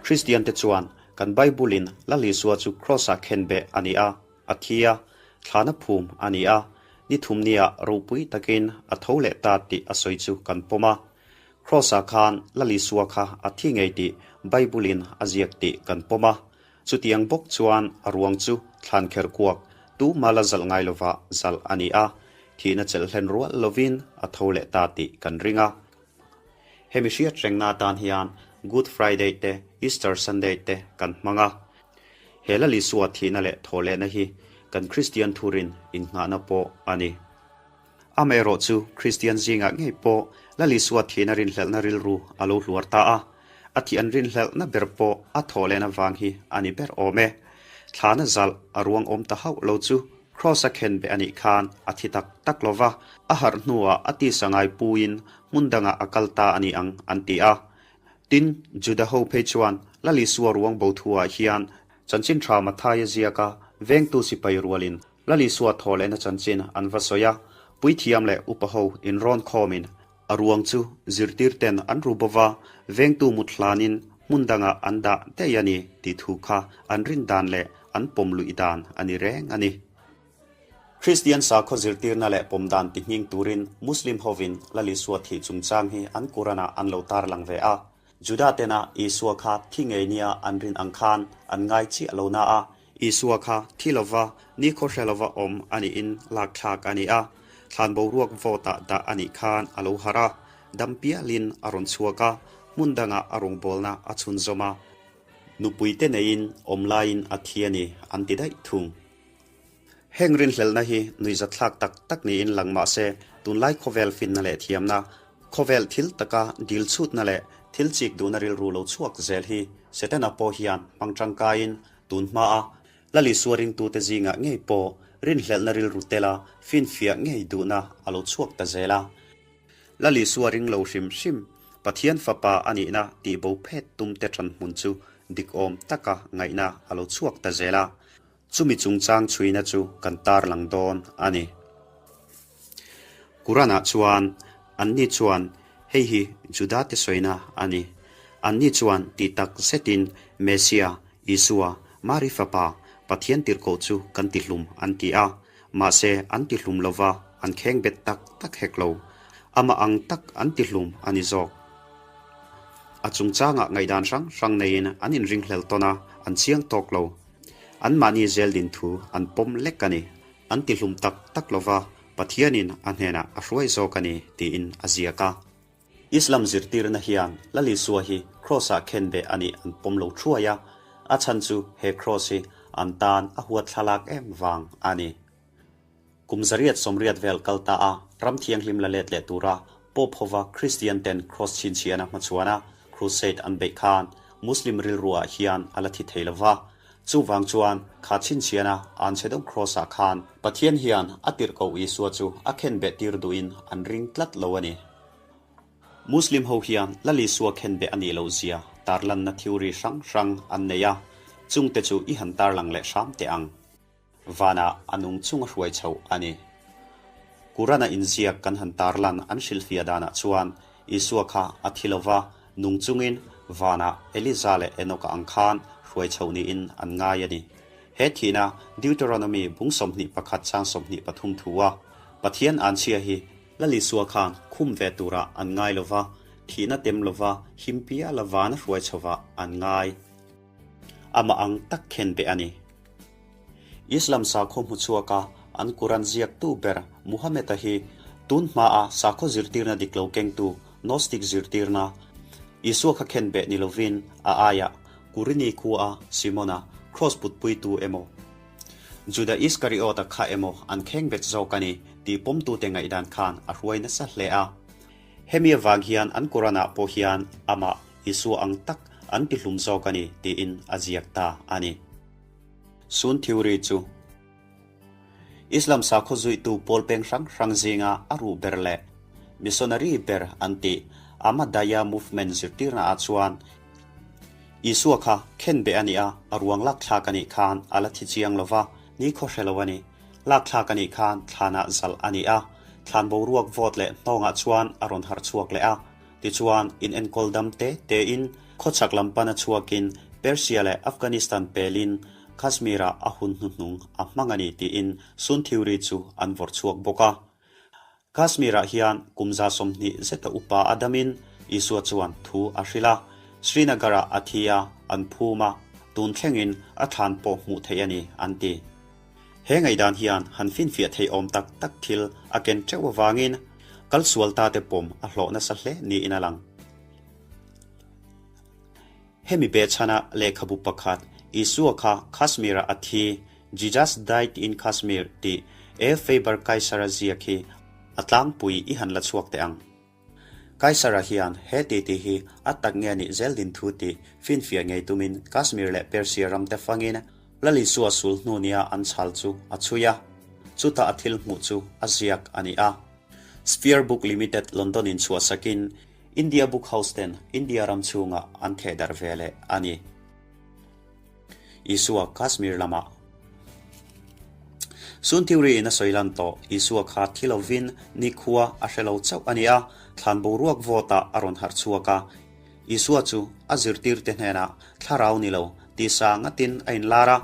Kristian te chuan kan Bible in Lal Isua chu Kraws ah khenbeh a ni a, a thi a, thlana phum a ni a, ni thum nia ropui takin a tho leh ta tih a sawi chu kan pawm a. Kraws ah khan Lal Isua kha a thi ngei tih Bible in a ziak tih kan pawm a. Chutiang bawk chuan a ruang chu thlan kher kuak tuma la zalh ngai lova zalh a ni a, thihna chelh hlen rual lovin a tho leh ta tih kan ring a. Hemi hriat rengna atan hian Good Friday te Easter Sunday te kan hmang a. He Lal Isua thihna leh thawhlehna hi kan Kristian thurin innghahna pawh a ni. Amaherawh chu Kristian zingah ngei pawh Lal Isua thihna rinhlelhna rilru a lo hluar ta a, a thih an rinhlelhna ber pawh a thawhlehna vang hi a ni ber awm e. Thlana zalh a ruang awm ta hauh lo chu Kraws-a khenbeh a nih khan a thi tak tak lo va, a harh hnuah a tisa ngai puiin hmun dangah a kal ta a ni ang an ti a. Tin, Juda ho phei chuan Lal Isua ruang bo thuah hian chanchin tha Mathaia ziaka vengtu sipai rualin Lal Isua thaw lehna chanchin an va sawi a, puithiam leh upa ho inrawn khawmin a ruang chu zirtir ten an ru bawk a, vengtu mut hlanin hmun dangah an dah daih a ni tih thu kha an rin dan leh an pawm luih dan a ni reng a ni. Kristian sakhaw zirtirna leh pawm dan ti nghing turin Muslim hovin Lal Isua thih chungchang hi an Quran-ah an lo tarlang ve a, Juda tena Isua kha thi ngei nia an rin ang khan an ngai chiah lo na a, Isua kha thi lova nikhaw hre lova awm a niin lak thlak a ni a, thlan boruak vawtah dah a nih khan a lo harh a, dam pialin a rawn chhuak a, hmun dangah a rawngbawlna a chhunzawm a, nupuite neiin awm laiin a thi a ni an ti daih thung. Heng rinhlelhna hi nuihzatthlak tak tak niin lang mah se, tunlai khawvel finna leh thiamna, khawvel thil taka dil chhutna leh thil chik duhna rilru lo chhuak zel hi Setana pawh hian hmang tangkaiin tun hmaa Lal Isua ringtute zingah ngei pawh rinhlelhna rilru tela finfiah ngei duhna a lo chhuak ta zel a. Lal Isua ring lo hrim hrim Pathian Fapa a nihna tih bo phet tumte ṭanhmun chu dikawm taka ngaihna a lo chhuak ta zel a. Chumi chungchang chhuina chu kan tarlang dawn a ni. Quran-ah chuan, Anni chuan, Hei hi Juda-te sawina a ni. Anni chuan tih tak zetin Messia, Isua, Mari fapa, Pathian tirhkoh chu kan tihlum an ti a. Mahse, an tihlum lova an kheng bet tak tak hek lo. Amah ang tak an tihlum a ni zawk. A chungchangah ngaihdan hrang hrang neiin an inringhlel tawn a, an chiang tawk lo. Anmahni zel din thu an pawm lek a ni. An tihlum tak tak lova Pathianin a hnenah a hruai zawk a ni tiin a ziak a. Islam zirtirna hian Lal Isua hi Kraws-ah khenbeh a nih an pawm lo thuai a, a chhan chu he Kraws hi an tan a huat thlalak em vang a ni. Kum 180 vel kal ta a, ram thianghlim la let leh tura Pope hova Kristian ten Kraws chhinchhiahna hmachhuana Crusade an beih khan Muslim rilruah hian a la thi thei lo va. Chuvang chuan kha chhinchhiahna an chhe deuh Kraws-ah khan Pathian hian a tirhkoh Isua chu a khenbeh tir duhin an ring tlat lo a ni. Muslim ho hian Lal Isua khenbeh a nih loh zia tarlanna theory hrang hrang an nei a, chungte chu i han tarlang leh hram teh ang. Vanah a nung chung a hruai chhoh a ni. Quran-a inziak kan han tarlan an hrilhfiah danah chuan Isua kha a thi lova, nung chungin vanah Eliza leh Enoka ang khan hruai chhoh niin an ngai a ni. He thihna Deuteronomy bung 21 chang 23 thua Pathian anchhia hi Lal Isua khan khum ve turah an ngai lova, thihna tem lova him piala vana hruai chhovah an ngai. Amah ang tak khen beh a ni. Islam sakhaw hmu chhuaka an Quran ziaktu ber Muhammad-a hi tun hmaa sakhaw zirtirna dik lo kengtu Gnostic zirtirna Isua kha khen beh ni lovin a aiah Kurini khua Simona kraws putpuitu emaw Juda Iskariot-a kha emaw an kheng bet zawk a ni tih pawmtute ngaihdan khan a hruai nasa hle a. Hemi avang hian an Quran-ah pawh hian amah Isua ang tak an tihlum zawk a ni tiin a ziak ta a ni. Sun theory chu Islam sakhaw zuitu pawl peng hrang hrang zinga a ruh ber leh missionary ber an tih Ahmadiyya movement zirtirna ah chuan Isua kha khenbeh a nih a, a ruang lakthlak a nih khan a la thi chiang lo va, nikhaw hre lo a ni. Lakthlak a nih khan thlanah zalh a ni a, thlan boruak vawt leh hnawngah chuan a rawn harh chhuak leh a, tichuan in enkawl dam te tein. Khawchhak lam pana chhuakin Persia leh Afghanistan pelin Kashmir-ah a hun hnuhnung a hmang a ni tiin Sun Theory chu an vawrh chhuak bawk a. Kashmir-ah hian kum 120 zeta upa a damin Isua chuan thu a hrilh a, Srinagar-ah a thi a, an phum a, tun thlengin a thlan pawh hmuh theih a ni, an ti. He ngaihdan hian han finfiah theih awm tak tak thil a ken teuh avangin kal sual ta te pawm a hlawh nasa hle niin a lang. Hemi behchhana lehkhabu pakhat, Isua kha Kashmir-ah a thi, Jesus died in Kashmir, tih E. Faber Kaisara ziak hi a tlangpui i han la chhuak teh ang. Kaisara hian he titi hi a tak nge nih zel din thu tih finfiah ngei tumin Kashmir leh Persia ram te fangin Lal Isua sul hnu nia an chhal chu a chhui a, chutah a thil hmuh chu a ziak a ni a. Sphere Book Limited London in chhuahsakin India Book House ten India ram chhungah an thehdarh ve leh a ni. Isua Kashmir lamah Sun Theory in a sawi lan tawh, Isua kha thi lovin nikhua a hre lo chauh a ni a, thlan boruak vawtah a rawn harh chhuak a. Isua chu a zirtirte hnenah thlarau ni lo tisa ngatin a inlar a,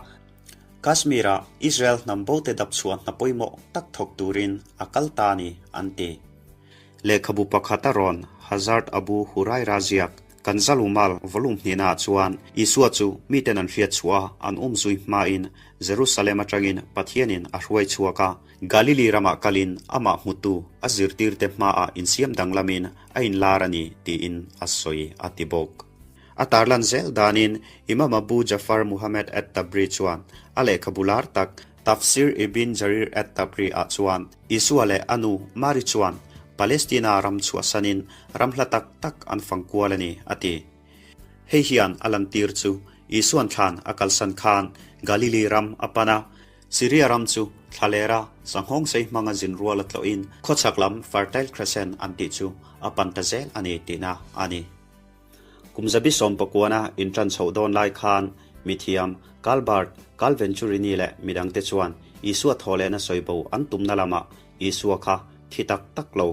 Kashmir-ah Israel hnam bote dap chhuah hna pawimawh tak thawk turin a kal ta a ni, an ti. Lehkhabu pakhat a rawn Hazart Abu Huraira ziak Kan Zalumal volume hnihnaah chuan Isua chu miten an hriat chhuah a, an umzui hmain Jerusalem atangin Pathianin a hruai chhuak a, Galili ramah kalin amah hmutu a zirtirte hmaah insiam danglamin a inlar a ni tiin a sawi a ti bawk. A tarlan zel danin Imam Abu Jafar Muhammad at-Tabri chuan a lehkhabu lar tak Tafsir Ibn Jarir at-Tabri ah chuan Isua leh a nu Mari chuan Palestina ram chhuahsanin ram hla tak tak an fang kual a ni, a ti. Hei hian a lantir chu Isua'n thlan a kalsan khan Galili ram a pan a, Syria ram chu thlalera sanghawngsei hmanga zin rual a tlawhin khawchhak lam Fertile Crescent an tih chu a pan ta zel a ni tihna a ni. Kum zabi sawmpakuana inṭan chhoh dawn lai khan mithiam Karl Barth, Carl Venturini leh midangte chuan Isua thawhlehna sawibo an tumna lamah Isua kha thi tak tak lo,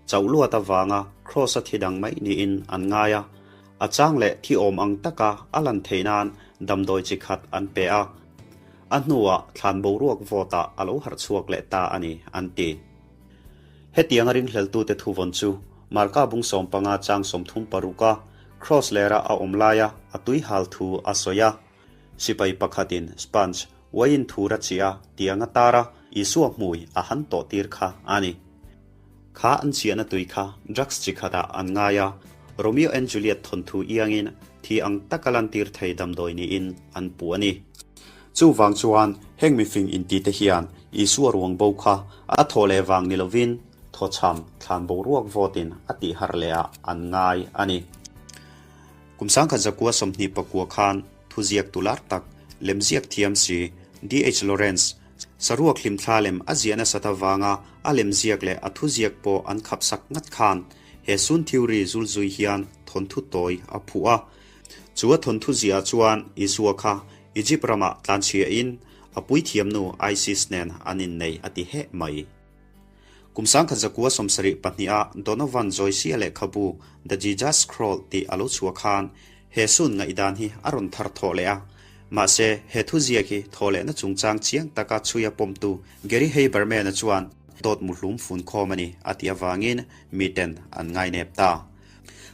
chauh luat avanga Kraws-a thi dang mai niin an ngai a. A chang leh thi awm ang taka a lan theih nan damdawi chi khat an pe a. A hnuah thlan boruak vawtah a lo harh chhuak leh ta a ni, an ti. Hetianga ringhleltute thuvawn chu Marka bung 15 chang 36 a Kraws lera a awm laia a tui hal thu a sawi a. Sipai pakhatin sponge uaiin thur a chih a tiang a tar a, Isua hmui a han tawh tir kha a ni. Kha an chiahna tui kha drugs chi khatah an ngai a, Romeo and Juliet thawnthu iangin thi ang taka lantir thei damdawi niin an puh a ni. Chuvang chuan heng mifing intite hian Isua ruang bo kha a thaw leh vang ni lovin thawchham thlan boruak vawtin a tih harh leh ah an ngai a ni. Kum 1929 khan thuziak tular tak, lemziak thiam si DH Lawrence, saruak hlimthla lem a ziah nasat avanga a lemziak leh a thuziak pawh an khap sak ngat khan he Sun Theory zulzui hian thawnthu tawi a phuh a. Chu a thawnthu ziah chuan Isua kha Egypt ramah tlanchhiahin a puithiamnu Isis nen an innei a ti heh mai. Kum 1972 a Donovan Joyce-a lehkhabu The Jesus Scroll tih a lo chhuah khan he sun ngaihdan hi a rawn thar thawh leh a. Mahse, he thuziak hi thawhlehna chungchang chiang taka chhuia pawmtu Gary Haberman-a chuan dawt muhlum funkhawm a ni a tih avangin miten an ngainep ta.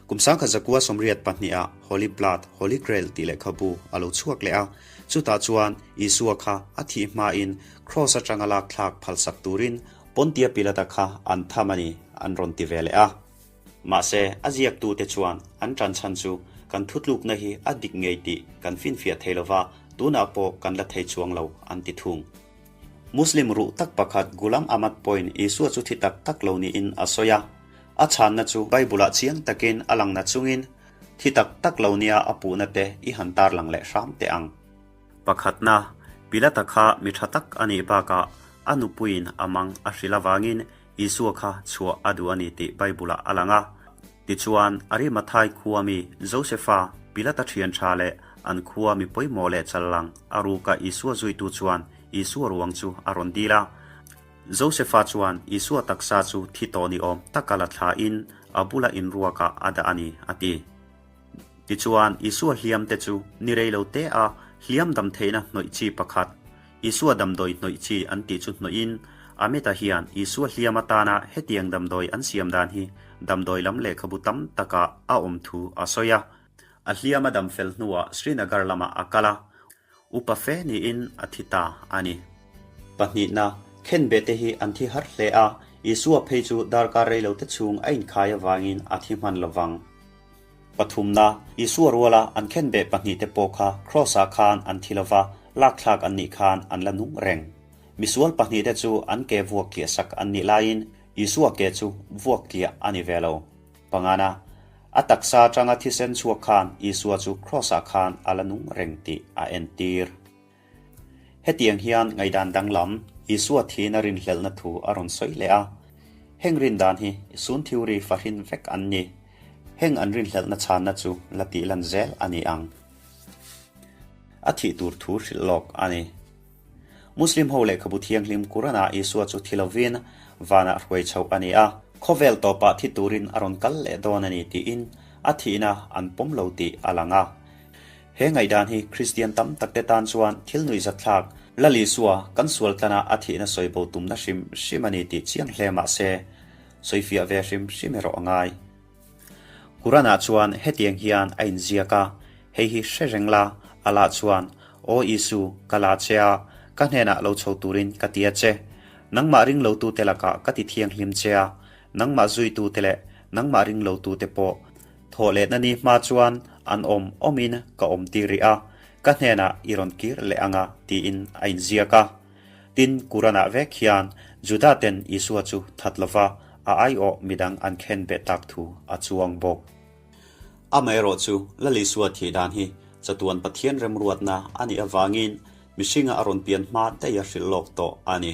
Kum 1982 ah Holy Blood, Holy Grail tih lehkhabu a lo chhuak leh a, chutah chuan Isua kha a thih hmain Kraws atanga lak thlak phalsak turin Pontia Pilata kha an tham a ni an rawn ti ve leh a. Mahse, a ziaktute chuan an ṭan chhan chu kan thutlukna hi a dik ngei tih kan finfiah thei lova, tunah pawh kan la thei chuang lo an ti thung. Muslim ruh tak pakhat Ghulam Ahmad pawhin Isua chu thi tak tak lo niin a sawi a. A chhanna chu Bible-ah chiang takin a lang na chungin thi tak tak lo nia a puhna te i han tarlang leh hram teh ang. Pakhatna, Pilata kha mi tha tak a nih bakah a nupuiin a mang a hrilh avangin Isua kha chhuah a duh a ni tih Bible-ah a lang a. Tichuan, Arimathai khua mi Josefa, Pilata thian tha leh an khua mi pawimawh leh challang a ruka Isua zuitu chuan Isua ruang chu a rawn dil a. Josefa chuan Isua taksa chu thi tawh ni awm taka la thlain a bula inruakah a dah a ni, a ti. Tichuan, Isua hliamte chu ni rei lo te a hliam dam theihna hnawih chi pakhat, Isua damdawi hnawih chi an tih chu hnawhin, Amit-a hian Isua hliam atana hetiang damdawi an siam dan hi damdawi lam lehkhabu tam takah a awm thu a sawi a. A hliam a dam fel hnuah Srinagar lamah a kal a, Upa fe niin a thi ta a ni. Pahnihna, khenbeh te hi an thi har hle a, Isua phei chu darkar reilote chhung a inkhai avangin a thi hman lo vang. Pathumna, Isua ruala an khenbeh pahnihte pawh kha Kraws-ah khan an thi lo va, lakthlak an nih khan an la nung reng. Misual pahnihte chu an ke vuak tliah sak an nih laiin Isua ke chu vuak tliah a ni ve lo. Pangana, A taksa atanga thisen chhuak khan Isua chu Kraws-ah khan a la nung reng tih a entir. Hetiang hian ngaihdan danglam Isua thihna rinhlelhna thu a rawn sawi leh a. Heng rindan hi sun theory fahrin vek an ni. Heng an rinhlelhna chhanna chu la tih lan zel a ni ang. A thih tur thu hrilh lawk a ni. Muslim ho lehkhabu thianghlim Quran-ah Isua chu thi lovin vanah hruai chhoh a ni a, khawvel tawpah thi turin a rawn kal leh dawn a ni tiin a thihna an pawm lo tih a lang a. He ngaihdan hi Kristian tam takte tan chuan thil nuihzatthlak, Lal Isua kan sual tlana a thihna sawi bo tumna hrim hrim a ni tih chiang hle mah se, sawifiah ve hrim hrim erawh a ngai. Quran-ah chuan hetiang hian a inziak a, Hei hi hre reng la, Allah chuan, Aw Isu, ka la che a, ka hnenah lo chho turin ka ti a che. Nangmah ring lotute lakah ka ti thianghlim che a, nangmah zuitute leh nangmah ring lotute pawh thawh lehna ni hma chuan an awm awmin ka awm tir rih a, ka hnenah i rawn kir leh anga tiin a inziak a. Tin, Quran-ah vek hian Juda ten Isua chu that lova a aiawh midang an khen beh tak thu a chuang bawk. Amaherawh chu Lal Isua thih dan hi chatuan Pathian remruatna a nih avangin mihringa a rawn pian hma daih a hrilh lawk tawh a ni.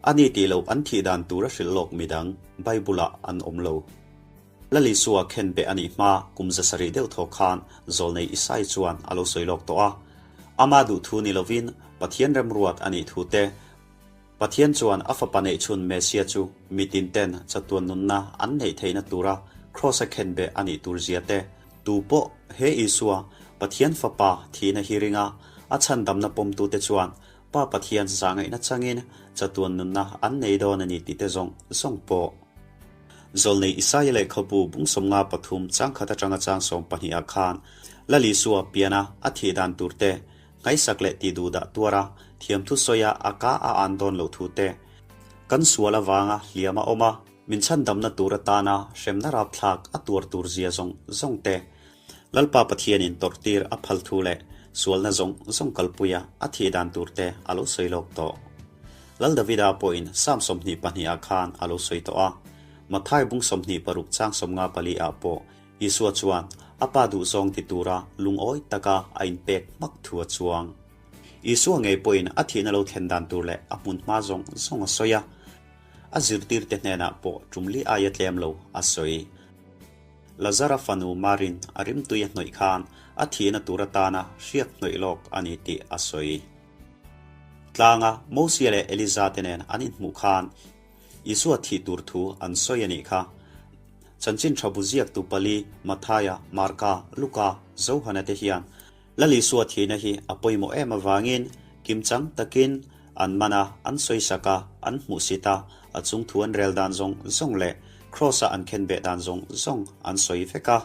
A ni tih loh an thih dan tur a hrilh lawk midang Bible-ah an awm lo. Lal Isua khen beh a nih hma kum 700 deuh thaw khan Zawlnei Isai chuan a lo sawi lawk tawh a. Ama duhthu ni lovin Pathian remruat a nih thu te, Pathian chuan a fapa neihchhun Messia chu mitin ten chatuan nunna an neih theihna tura Kraws-a khen beh a nih tur zia te, tu pawh he Isua, Pathian fapa thihna hi ringa a chhandamna pawmtute chuan Pa Pathian zahngaihna changin chatuan nunna an nei dawn a ni tih te zawng zawng pawh. Zawlnei Isaia lehkhabu bung 53 changkhat atanga chang 12 ah khan Lal Isua piana a thih dan tur te, ngaihsak leh tih duh dah tuara thiamthu sawia a ka a an dawn loh thu te, kan sual avanga hliam a awm a, min chhandamna tur atana hremna rapthlak a tuar tur zia zawng zawng te, Lalpa Pathianin tawrhtir a phal thu leh sualna zawng zawng kalpuia a thih dan tur te a lo sawi lawk tawh. Lal Davida pawhin Psalm 22 ah khan a lo sawi tawh a, Matthai bung 26 chang 54 ah pawh Isua chuan a Pa duhzawng ti tura lungawi taka a inpek hmak thu a chuang. Isua ngei pawhin a thihna lo thlen dan tur leh a hmun hma zawng zawng a sawi a, a zirtirte hnenah pawh tumli aia tlem lo a sawi. Lazara fanu Marin a rimtui a hnawih khan a thihna tur atana hriak hnawih lawk a ni tih a sawi. Tlanga Mosia leh Eliza te nen an inhmuh khan Isua thih tur thu an sawi a nih kha. Chanchin tha bu ziaktu pali Mathaia, Marka, Luka, Johana te hian Lal Isua thihna hi a pawimawh em avangin kimchang takin an man a, an sawisak a, an hmuhsit a, a chung thu an rel dan zawng zawng leh Kraws-a an khenbeh dan zawng zawng an sawi vek a.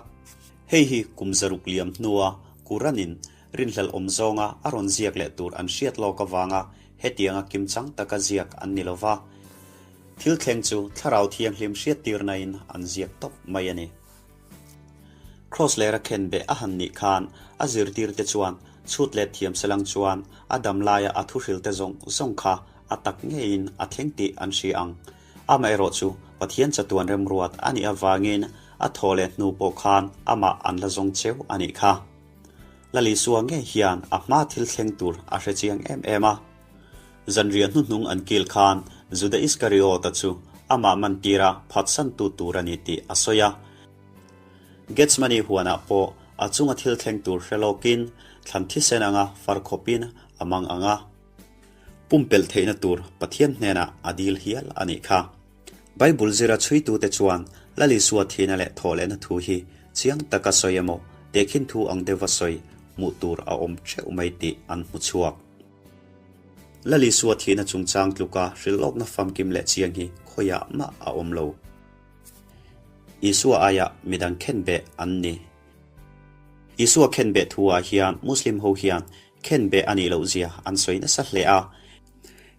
Hei hi kum 600 liam hnua Quran-in rinhlelh awm zawnga a rawn ziak leh tur an hriat lawk avanga hetianga kimchang taka ziak an ni lova, thil thleng chu Thlarau Thianghlim hriattirnain an ziak tawp mai a ni. Kraws lera khenbeh a han nih khan a zirtirte chuan chhut let thiam selang chuan a dam laia a thuhrilte zawng zawng kha a tak ngeiin a thleng tih an hria ang. Amaherawh chu Pathian chatuan remruat a nih avangin a thaw leh hnu pawh khan amah an la zawng cheu a nih kha. Lal Isua ngei hian a hma thil thleng tur a hre chiang em em a. Zanriah hnuhnung an kil khan Juda Iskariota chu amah mantira phatsantu tur a ni tih a sawi a. Gethsemane huanah pawh a chunga thil thleng tur hre lawkin thlan thisen anga far khawpin a mang ang a. Pumpelh theihna tur Pathian hnenah a dil hial a nih kha. Bible zira chhuitute chuan Lal Isua thihna leh thawhlehna thu hi chiang taka sawi emaw? Tehkhin thu ang deuha sawi hmuh tur a awm theuh mai tih an hmu chhuak. Lal Isua thihna chungchang tluka hrilhlawkna famkim leh chiang hi khawiah mah a awm lo. Isua aiah midang khenbeh an ni. Isua khenbeh thu-ah hian Muslim ho hian khenbeh a nih loh zia an sawi nasa hle a.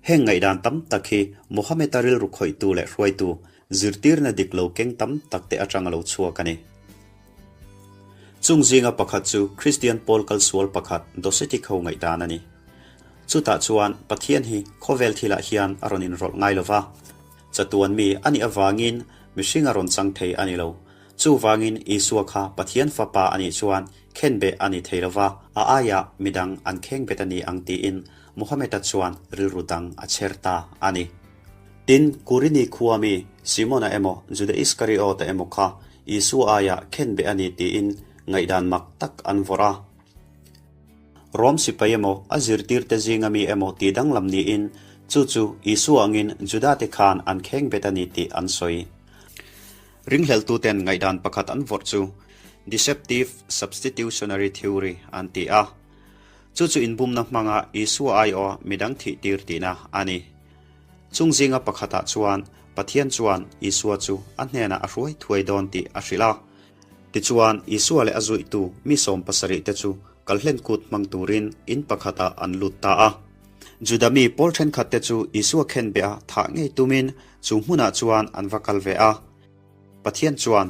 Heng ngaihdan tam tak hi Mohammed-a rilru khawihtu leh hruaitu zirtirna dik lo keng tam tak te atang a lo chhuak a ni. Chung zinga pakhat chu Kristian pawl kalsual pakhat Docetic ho ngaihdan a ni. Chutah chuan Pathian hi khawvel thilah hian a rawn inrawlh ngai lo va, chatuan mi a nih avangin mihring a rawn chang thei a ni lo. Chuvangin Isua kha Pathian Fapa a nih chuan khenbeh a ni thei lo va, a aiah midang an khengbet a ni ang tiin Mohammed-a chuan rilru dang a chher ta a ni. Tin, Kurini khua mi Simona emaw Juda Iskariota emaw kha Isua aiah khenbeh a ni tiin ngaihdan mak tak an vawrh a. Rom sipai emaw a zirtirte zinga mi emaw tih danglam niin chu chu Isua angin Judate khan an khengbet a ni tih an sawi. Ringhleltuten ngaihdan pakhat an vawrh chu Deceptive Substitutionary Theory an ti a. Chu chu inbumna hmanga Isua aiawha midang thihtir tihna a ni. Chung zinga pakhatah chuan Pathian chuan Isua chu a hnenah a hruai thuai dawn tih a hrilh a. Tichuan, Isua leh a zuihtu mi 70 te chu kalhlen kut hmang turin in pakhatah an lut ta a. Juda mi pawl thenkhat te chu Isua khenbeh a thah ngei tumin chu hmunah chuan an va kal ve a. Pathian chuan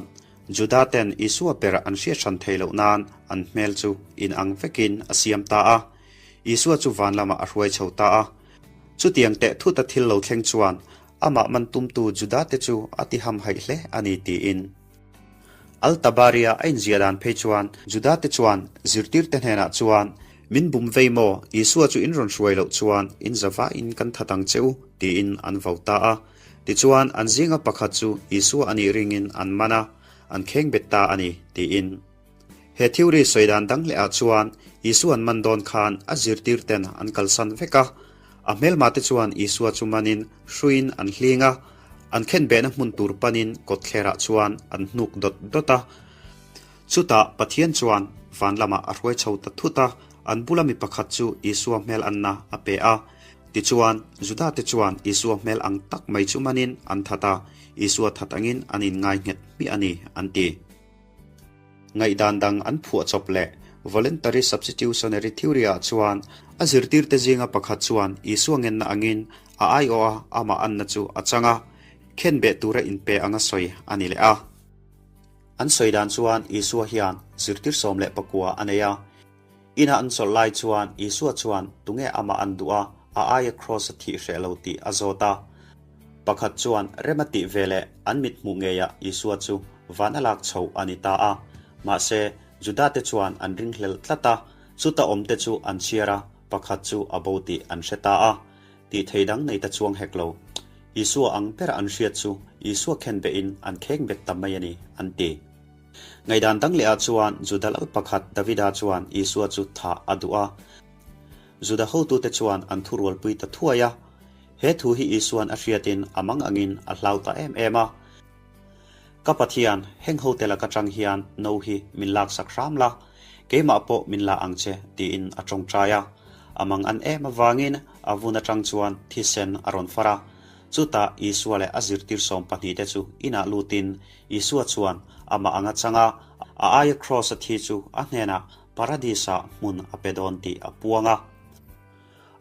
Juda ten Isua ber an hriat hran thei loh nan an hmel chu inang vekin a siam ta a. Isua chu van lamah a hruai chho ta a. Chutiang teh thuta thil lo thleng chuan amah man tumtu Juda te chu a ti hamhaih hle a ni tiin. Al-Tabari-a a inziah dan phei chuan Juda te chuan zirtirte hnenah chuan, Min bum vei maw? Isua chu in rawn hruai loh chuan in zavain kan that ang che u, tiin an vo ta a. Tichuan, an zinga pakhat chu Isua a nih ringin an man a, an khengbet ta a ni, tiin. He theory sawi dan dang leh ah chuan Isua an man dawn khan a zirtir ten an kalsan vek a. A hmelma te chuan Isua chu manin hruiin an hling a, an khenbehna hmun tur panin kawtthler ah chuan an hnuk dawt dawt a. Chutah Pathian chuan van lamah a hruai chho ta thut a, an bula mi pakhat chu Isua hmel anna a pe a. Tichuan, Juda te chuan Isua hmel ang tak mai chu manin an that a, Isua that angin an inngai nghet hmiah a ni, an ti. Ngaihdan dang an phuah chawp leh Voluntary Substitutionary Theory-ah chuan a zirtirte zinga pakhat chuan Isua ngenna angin a aiawha amah anna chu a chang a, khenbeh tura inpe anga sawi a ni leh a. An sawi dan chuan Isua hian zirtir 19 a nei a. Ina an chawlh lai chuan Isua chuan tunge amah an duh a, a aia kraws a thih hreh lo tih a zawt a. Pakhat chuan rem a tih ve leh an mit hmuh ngeiah Isua chu van a lak chho a ni ta a. Mahse, Judate chuan an ringhlel tlat a, chuta awmte chu an chhiar a, pakhat chu a bo tih an hre ta a. Tih thei dang nei ta chuang hek lo. Isua ang bera an hriat chu Isua khenbehin an khengbet ta mai a ni, an ti. Ngaihdan dang lehah chuan Juda lal pakhat Davida chuan Isua chu thah a duh a. Juda hotute chuan an thurualpui ta thuai a. He thu hi Isua'n a hriatin a mang angin a hlau ta em em a. Ka Pathian, heng hote lak atang hian no hi min laksak hram la, keimah pawh min la ang che, tiin a tawngtai a. A mang an em avangin a vun atang chuan thisen a rawn far a. Chutah Isua leh a zirtir sawmpahnihte chu inah lutin Isua chuan amah anga chang a, a aia kraws a thi chu a hnenah Paradis-ah hmun a pe dawn tih a puang a.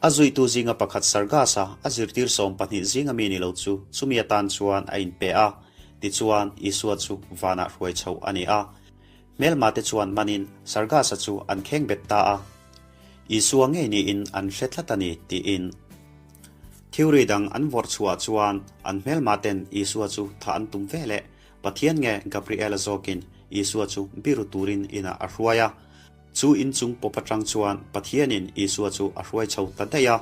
A zuitu zinga pakhat Sargas-a a zirtir 20 zinga mi ni lo chu chumi atan chuan a inpe a, tichuan Isua chu vanah hruai chhoh a ni a. Hmelmate chuan manin Sargas-a chu an khengbet ta a. Isua ngei niin an hre tlat a ni, tiin. Theory dang an vawrh chhuah chuan an hmelmaten Isua chu thah an tum ve leh Pathian nge Gabriela zawkin Isua chu biru turin inah a hruai a. Chu inchung pawp atang chuan Pathianin Isua chu a hruai chho ta daih a.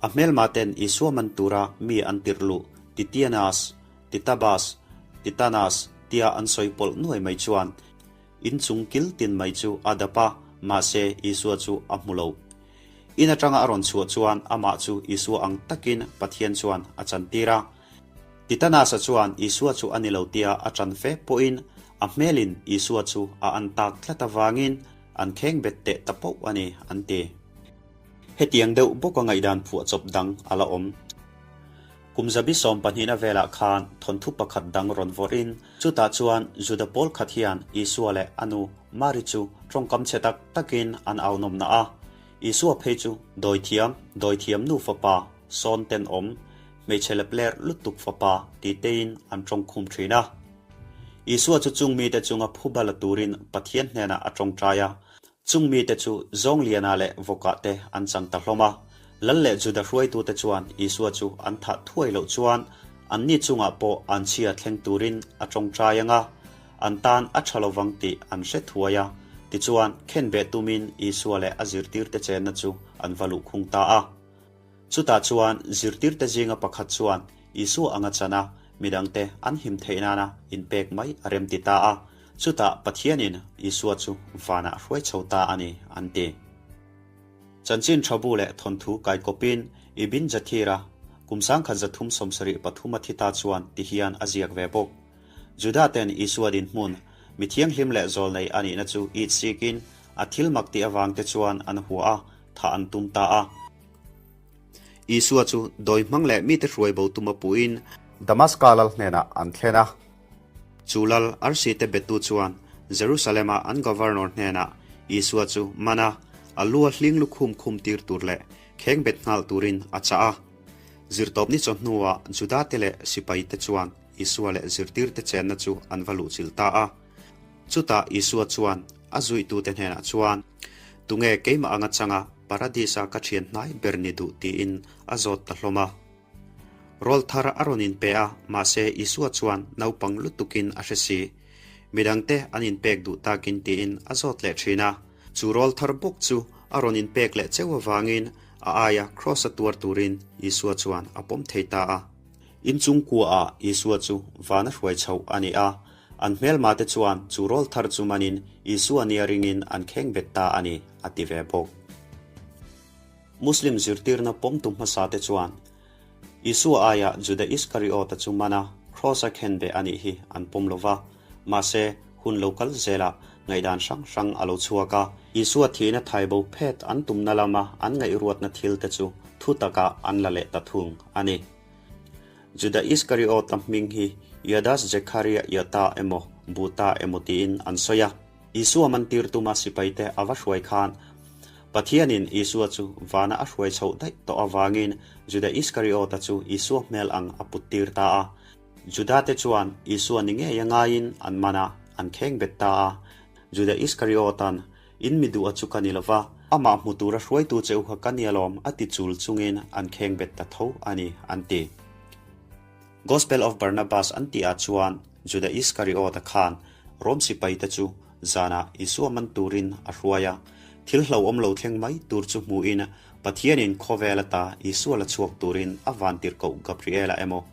A hmelmaten Isua man tura mi an tirh luh Titianas, Titabas, Titanas tia an sawi pawlh nuai mai chuan inchung kil tin mai chu a dap a, mahse Isua chu a hmu lo. In atanga a rawn chhuah chuan amah chu Isua ang takin Pathian chuan a chantir a. Titanasa chuan Isua chu a ni lo tia a chan fe pawhin A hmelin Isua chu a an tak tlat avangin an khengbet teh ta poh a ni, an ti. Hetiang deuh bawka ngaihdan phuahchawp dang a la awm. Kum zabi sawmpahnihna velah khan thawnthu pakhat dang rawn vawrhin chutah chuan Juda pawl khat hian Isua leh a nu Mari chu tawngkam chhe tak takin an au nawmna a. Isua phei chu dawithiam, dawithiam nu fapa, sawn tenawm, hmeichhe lepler lutuk fapa ti tein an tawngkhum thin a. Isua chu chung mite chunga phuba la turin Pathian hnenah a tawngtai a, Chung mite chu Zawngliana leh Vawkah te an chang ta hlawm a. Lal leh Juda hruaitute chuan Isua chu an thah thuai loh chuan anni chungah pawh anchhia thleng turin a tawngtai ang a, an tan a tha lovang tih an hre thuai a. Tichuan, khenbeh tumin Isua leh a zirtirte chenna chu an va luhkhung ta a. Chutah chuan zirtirte zinga pakhat chuan Isua anga chan a, midangte an him theih nana inpek mai a remti ta a. Chutah Pathianin Isua chu vanah hruai chho ta a ni, an ti. Chanchin tha bu leh thawnthu kaikawpin Ibn Jathir-a kum 1373 a thi ta chuan ti hian a ziak ve bawk. Juda-ten Isua dinhmun, mi thianghlim leh zawlnei a nihna chu it sikin a thil mak tih avangte chuan an hua a, thah an tum ta a. Isua chu dawi hmang leh mite hruai bo tuma puhin Damaska lal hnenah an thlen a. Chu lal arsi te betu chuan Jerusalem-a an governor hnenah Isua chu man a, a lu a hling lukhum khum tir tur leh kheng bet nghal turin a chah a. Zirtawpni chawhnuah Juda-te leh sipaite chuan Isua leh zirtirte chenna chu an va luhchilh ta a. Chutah Isua chuan a zuihtute hnenah chuan, Tunge keimah anga changa Paradis-a ka thian hnai ber ni duh tiin a zawt ta hlawm a. Rawl thar a rawn inpe a, mahse Isua chuan naupang lutukin a hre si. Midangte an inpek duh takin tiin a zawt leh thin a. Chu rawl thar bawk chu a rawn inpek leh cheu avangin a aia Kraws-a tuar turin Isua chuan a pawm thei ta a. Inchung kuaah Isua chu van a hruai chhoh a ni a, an hmelmate chuan chu rawl thar chu manin Isua nia ringin an kheng bet ta a ni, a ti ve bawk. Muslim zirtirna pawmtu hmasate chuan Isua aia Juda Iskariota chu man a, Kraws-a khenbeh a nih hi an pawm lo va. Mahse, hun lo kal zelah ngaihdan hrang hrang a lo chhuak a, Isua thihna thaibo phet an tumna lama an ngaihruatna thilte chu thu takah an la leh ta thung a ni. Juda Iskariota hming hi Judas Zekharia Iota emaw Buta emaw tiin an sawi a. Isua mantir tuma sipaite a va hruai khan Pathianin Isua chu vana a hruai chhoh daih tawh avangin Juda Iskariota chu Isua hmel ang a puttir ta a. Judate chuan Isua ni ngei a ngaiin an man a, an kheng bet ta a. Juda Iskariota'n, In mi duh a chu ka ni lova, amah hmu tura hruaitu che u kha ka ni alawm a ti chul chungin an kheng bet ta tho a ni, an ti. Gospel of Barnabas an tihah chuan Juda Iskariota khan Rom sipaite chu zanah Isua man turin a hruai a, thil hlauhawm lo thleng mai tur chu hmuhin Pathianin khawvel ata Isua la chhuak turin a vantirhkoh Gabriela emaw,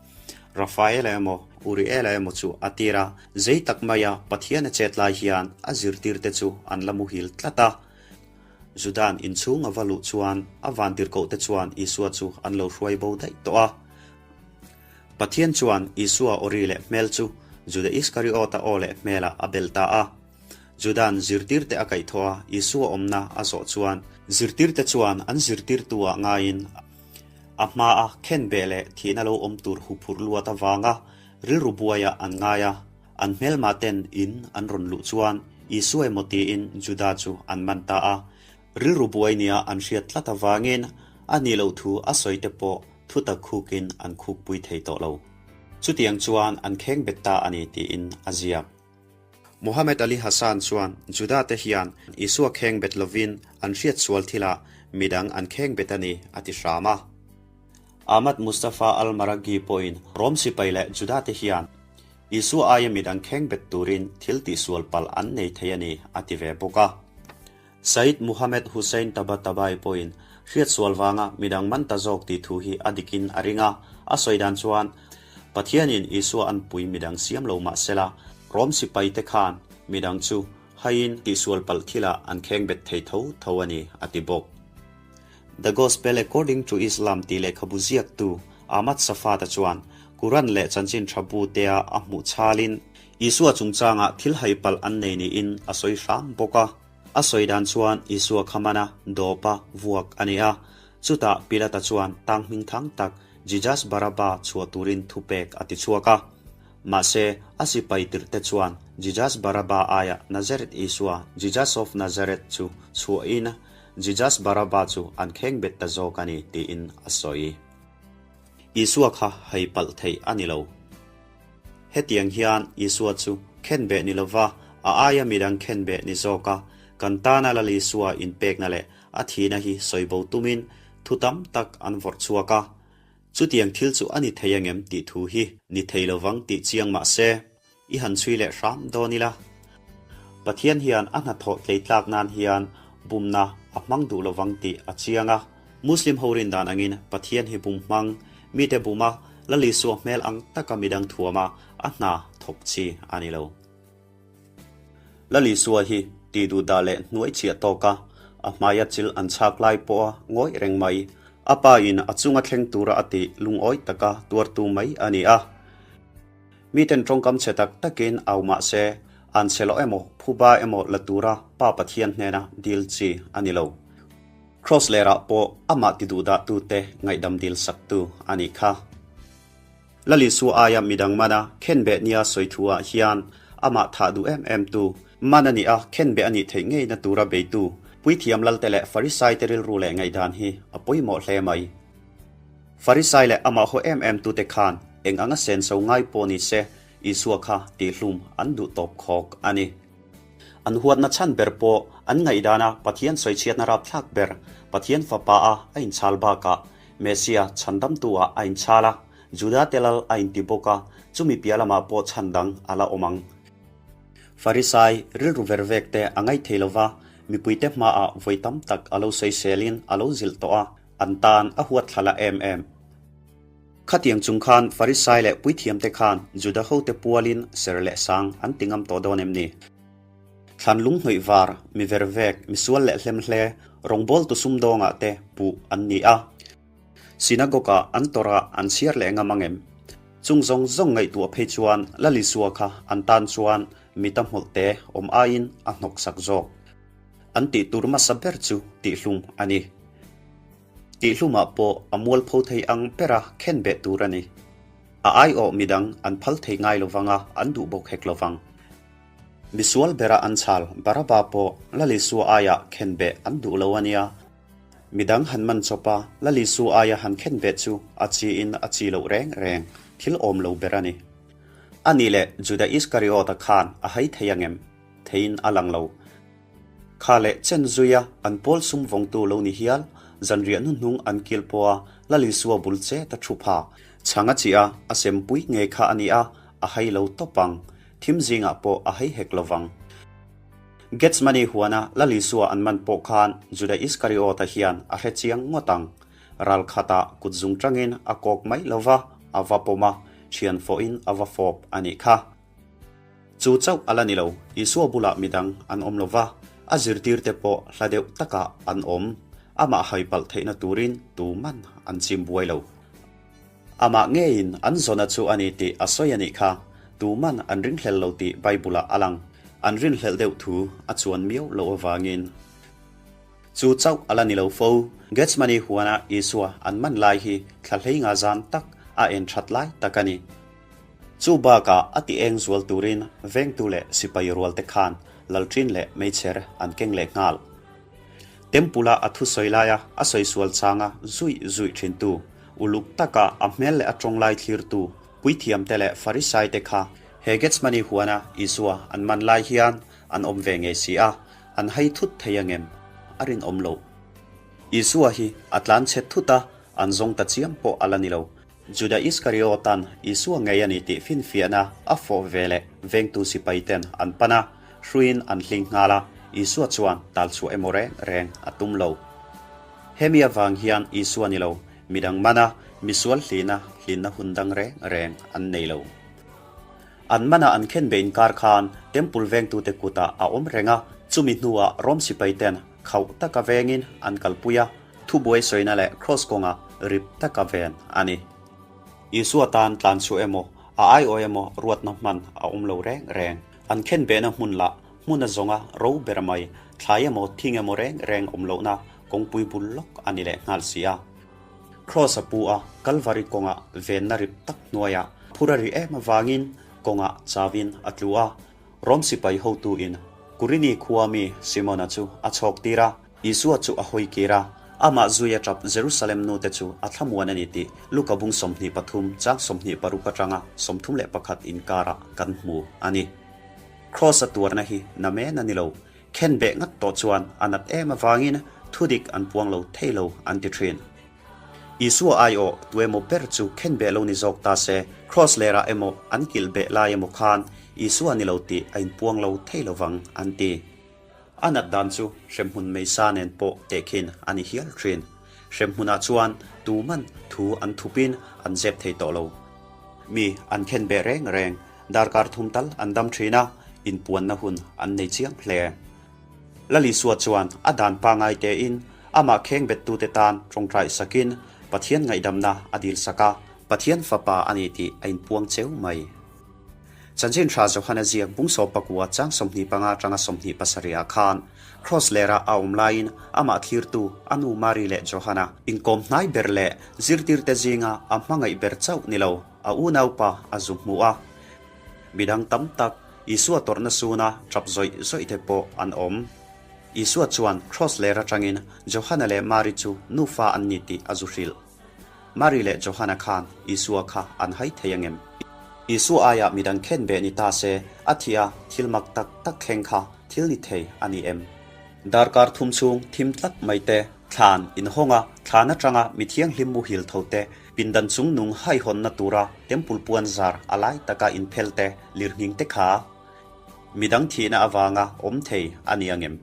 Rafaela emaw, Uriela emaw chu a tir a, zei tak maia Pathian a chet lai hian a zirtirte chu an la muhil tlat a. Juda'n inchhung a va luh chuan a vantirhkohte chuan Isua chu an lo hruai bo daih tawh a. Pathian chuan Isua awri leh hmel chu Juda Iskariota aw leh hmelah a bel ta a. Juda'n zirtirte a kaihthawh a, Isua awmna a zawh chuan zirtirte chuan an zirtirtu-ah ngaiin a hmaa khenbeh leh thihna lo awm tur huphurh luat avanga rilru buaiah an ngai a. An hmelmah ten in an rawn luh chuan Isua emaw tiin Juda chu an man ta a. Rilru buai nia an hriat tlat avangin a nih loh thu a sawi te pawh thutak khukin an khukpui thei tawh lo. Chutiang chuan an kheng bet ta a ni tiin a ziak. Muhammad Ali Hassan chuan Juda te hian Isua kheng bet lovin an hriat sual thilah midang an kheng bet a ni a ti hram a. Ahmad Mustafa al-Maraghi pawhin Rom sipai leh Juda te hian Isua aia midang kheng bet turin thil tihsual palh an nei thei a ni a ti ve bawk a. Said Muhammad Hussein Tabatabai pawhin hriatsual vanga midang man ta zawk tih thu hi a dikin a ring a, a sawi dan chuan Pathianin Isua an pui midang siam lo mah sela, Rom sipaite khan midang chu haiin tihsual palh thilah an kheng bet thei tho tho a ni, a ti bawk. The Gospel According to Islam tih lehkhabu ziaktu Ahmad Safat-a chuan Quran leh chanchin tha bu tea a hmuh chhalin. Isua chungchangah thil hai palh an nei niin a sawi hram bawk a. A sawi dan chuan Isua kha mana dawpa vuak a ni a. Chutah Pilata chuan tang hmingthang tak Jesus Barabba chhuah turin thupek a ti chhuak a. Mahse, a sipai tirhte chuan Jesus Barabba aiah Nazareth Isua, Jesus of Nazareth, chu chhuahin Jesus Barabba chu an khengbet ta zawk a ni tiin a sawi. Isua kha hai palh theih a ni lo. Hetiang hian Isua chu khenbeh ni lova a aia midang khenbeh ni zawka kan tana Lal Isua inpekna leh a thihna hi sawibo tumin thu tam tak an vawrh chhuak a. Chutiang thil chu a ni thei angem tih thu hi ni thei lovang tih chiang mah se, I han chhui leh hram dawn ila. Pathian hian a hnathawh tleitlak nan hian bumna a hmang duh lovang tih a chiang a. Muslim ho rin dan angin Pathian hi bum hmang, mite buma Lal Isua hmel ang taka midang thuama a hna thawk chi a ni lo. Lal Isua hi tih duh dah leh hnuai chhiah tawk a, a hmaia chil an chhak lai pawha ngawih reng mai, a pa in a chunga thleng tura a tih lungawi taka tuartu mai a ni a. Miten tawngkam chhe tak takin au mah se, an chhe loh emaw, phuba emaw la tura Pa Pathian hnena dil chi a ni lo. Kraws lerah pawh amah ti duhdahtute ngaihdam dil saktu a nih kha. Lal Isua aia midang mana khenbeh nia sawi thuah hian amah thah duh em em tu, man a nih a khenbeh a nih theih ngeina tura beitu, Puithiam Lalte leh Farisaite rilru leh ngaihdan hi a pawimawh hle mai. Farisai leh amah haw em em tute khan eng anga senso ngai pawh ni se Isua kha tihhlum an duh tawp khawk a ni. An huatna chhan ber pawh an ngaihdana Pathian sawichhiatna rapthlak ber Pathian Fapa a a inchhal bakah Messia chhandamtu ah a inchhal a, Juda te lal a inti bawk a, chumi piah lamah pawh chhan dang a la awm ang. Farisai rilru ver vek te a ngaithei lova, mipuite hmaah vawi tam tak a lo sawiselin a lo zilh tawh a, An tan a huat thla la em em. Khatiang chung khan Farisai leh puithiamte khan Juda hote pualin ser leh sang an ti ngam tawh dawn em ni? Thlan lung hnawih var, mi vervek, mi sual leh hlemhle, rawngbawltu sumdawngah te puh an ni a. Synagogue-ah an tawrh a an chhiar leh ngam ang em? Chung zawng zawng ngaihtuah phei chuan Lal Isua kha an tan chuan mita hmawlhte awm aiin a hnawksak zawk. An tih tur hmasa ber chu tihhlum a ni. Tihhlumah pawh a mualpho thei ang bera khen beh tur a ni. A aiawh midang an phal thei ngai lovang a, an duh bawk hek lovang. Misual bera an chhal Baraba pawh Lal Isua aiah khen beh an duh lo a nia. Midang han man chawp a, Lal Isua aia han khen beh chu a chiin a chi loh reng reng, thil awm lo ber a ni. A nih leh Juda Iskariota khan a hai thei angem? theiin a lang lo. Kha leh chen zuia an pawl sum vawngtu lo ni hial, zanriah hnuhnung an kil pawha Lal Isua bul che ta thu pha. Chhang a chih a, a sempui ngei kha a ni a, a hai lo tawp ang. Thim zingah pawh a hai hek lo vang. Gethsemane huana Lal Isua an man pawh khan Juda Iskariota hian a hre chiang ngawt ang. Ral khatah kut zung tangin a kawk mai lo va, a va pawm a, thian fawhin a va fawp a nih kha. Chu chauh a la ni lo, Isua bulah midang an awm lo va, a zirtirte pawh hla deuh takah an awm. Amah hai palh theihna turin tuman an chim buai lo. Amah ngeiin an zawna chu a ni tih a sawi a nih kha, tuman an ringhlel lo tih Bible-ah a lang. An rinhlelh deuh thu a chuan miau loh avangin. Chu chauh a la ni lo fo. Gethsemane huana Isua an man lai hi thla hlei nga zan tak a en that lai tak a ni. Chu bakah a ti eng zual turin vengtu leh sipai rualte khan lalṭin leh meichher an keng leh nghal. Temple-a a thusawi laia a sawi sual changa zuih zuih ṭhintu, uluk taka a hmel leh a ṭawng lai thlirtu puithiamte leh Farisaite kha he Gethsemane huana Isua an man lai hian an awm ve ngei si a, an hai thut thei angem? A rinawm loh. Isua hi a tlan chhe thut a, an zawng ta chiam pawh a la ni lo. Juda Iskariotan Isua ngei a ni tih finfiahna a fawh ve leh vengtu sipaiten an pan a, hruiin an hling nghal a, Isua chuan tal chhuah emaw reng reng a tum lo. Hemi avang hian Isua ni lo, midang mana misual hlihna hlinna hun dang reng reng an nei lo. An mana an khen be inkar khan Temple vengtute kutah a awm reng a, chumi hnuah Rom sipaiten khauh taka vengin an kalpui a, Thubuai sawina leh kraws kawngah rip taka ven a ni. Isua tan tlan chhuah emaw, A aiawh emaw ruatna hman a awm lo reng reng. An khenbehna hmun lah hmun a zawnga ro ber mai, thlai emaw thing emaw reng reng awm lohna kawngpui bul lawk a ni leh nghal si a. Kraws a pu a, Kalvari kawngah venna rip tak hnuaiah phur a ri em avangin kawngah chauin a tlu a. Rom sipai hotuin Kurini khua mi Simona chu a chhawk tir a, Isua chu a hawi kir a, amah zui a tap Jerusalem nute chu a thlamuan a ni tih Luka bung 23 chang 26 atanga 31 inkarah kan hmu a ni. Kraws a tuarna hi namen a ni lo, khenbeh ngat tawh chuan a nat em avangin thudik an puang lo thei lo an ti thin. Isua aiawh tuemaw ber chu khenbeh lo ni zawk ta se, Kraws lerah emaw an kilh beh lai emaw khan Isua ni lo tih a inpuang lo thei lo vang an ti. A nat dan chu hremhmun meisa nen pawh tehkhin a ni hial thin. Hremhmunah chuan tuman thu an thupin an zep thei tawh lo. Mi an khenbeh reng reng, darkar thum tal an dam thin a, inpuanna hun an nei chiang hle. Lal Isua chuan a dan pangai tein amah kheng bettute tan tawngtai sakin Pathian ngaihdamna a dil sak a, Pathian Fapa a ni tih a inpuang cheu mai. Chanchin Tha Johana ziak bung 14 chang 25 atanga 27 ah khan Kraws lera a awm laiin amah thlirtu a nu Mari leh Johana inkawm hnai ber leh zirtirte zinga a hmangaih ber chauh ni lo a unaupa a zu hmu a. Midang tam tak Isua tawrhna suna tap zawih zawih te pawh an awm. Isua chuan Kraws ler atangin Johana leh Mari chu nufa an ni tih a zu hrilh. Mari leh Johana khan Isua kha an hai thei angem? Isua aiah midang khen beh ni ta se, a thih a thil mak tak tak thleng kha thil ni thei a ni em? Darkar thum chhung thim tlat mai te, thlan inhawng a, thlan atanga mi thianghlim muhil tho te, pindan chung nung haihawnna tura temple puan zar a lai taka inphel te, lirnghing te kha midang thihna avanga awm thei a ni angem?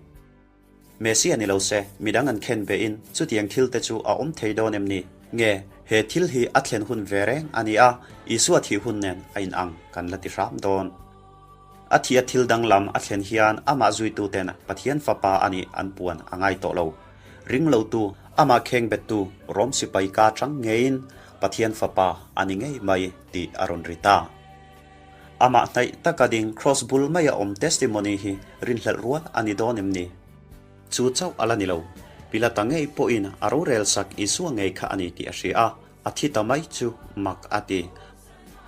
Messia ni lo se, midang an khen behin chutiang thil te chu a awm thei dawn em ni? Nge, he thil hi a thlen hun ve reng a ni a, Isua thih hun nen a inang kan la ti hram dawn. A thih a thil danglam a thlen hian amah zuituten Pathian Fapa a nih an puan a ngai tawh lo. Ring lotu, amah kheng bettu Rom sipai ka chang ngeiin Pathian Fapa a ni ngei mai tih a rawn ri ta. Amah hnaih taka ding Kraws bul maia awm testimony hi rinhlelh rual a ni dawn em ni? Chu chauh a la ni lo. Pilata ngei pawhin a rorel sak Isua ngei kha a ni tih a hria a, a thi ta mai chu mak a ti.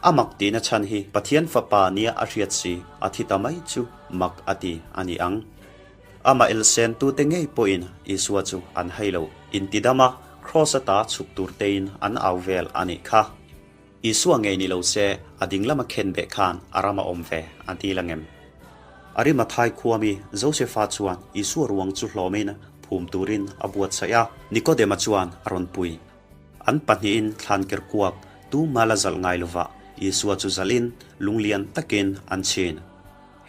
A mak tihna chhan hi Pathian Fapa nia a hriat si, a thi ta mai chu mak a ti a ni ang. Amah elsen tute ngei pawhin Isua chu an hai lo, intidam a, Kraws ata chhuk tur tein an au vel a nih kha. Isua ngei ni lo se, a ding lama khen beh khan a ram a awm ve a dil angem? Arimathai khua mi Josefa chuan Isua ruang chu hlawmin phum turin a buatsaih a, Nikodema chuan a rawn pui. An pahnihin thlan ker kuak tu mala zalh ngai lovah Isua chu zalhin lunglian takin an chhin.